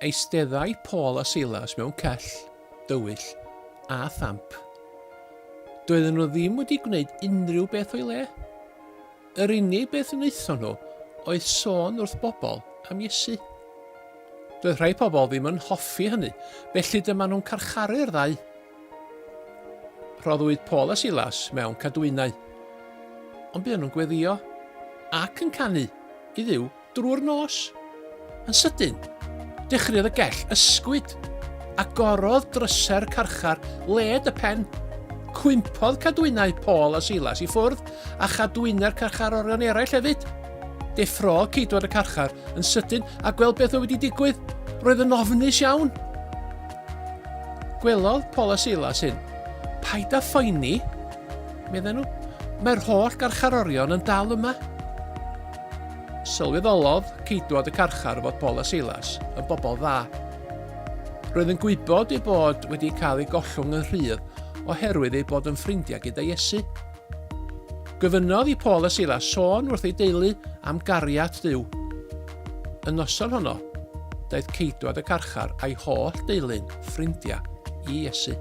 Eisteddai Paul a Silas mewn cell, dywyll a thamp. Doedden nhw ddim wedi gwneud unrhyw beth o'i le. Yr unig beth wnaethon nhw oedd sôn wrth bobl am Iesu. Doedd rhai pobl ddim yn hoffi hynny, felly dyma nhw'n carcharu'r ddau. Rhoddwyd Paul a Silas mewn cadwynau. Ond buon nhw'n gweddio ac yn canu i Dduw Drwy'r nos. Yn sydyn, dechreuodd y gell ysgwyd. Agorodd drysau'r carchar led y pen. Cwympodd cadwynau Paul a Silas i ffwrdd, a chadwynau'r carcharorion eraill hefyd. Deffrodd ceidwad y carchar yn sydyn a gweld beth oedd wedi digwydd. Roedd yn ofnus iawn. Gwelodd Paul a Silas hyn. Paid â phoeni, medden nhw. Mae'r holl garcharorion yn dal yma. Sylweddolodd ceidwad y carchar fod Paul a Silas yn bobl dda. Roedd yn gwybod eu bod wedi cael eu gollwng yn rhydd oherwydd eu bod yn ffrindiau gyda Iesu. Gofynnodd i Paul a Silas sôn wrth ei deulu am gariad Duw. Y noson honno, daeth ceidwad y carchar a'i holl deulu'n ffrindiau i Iesu.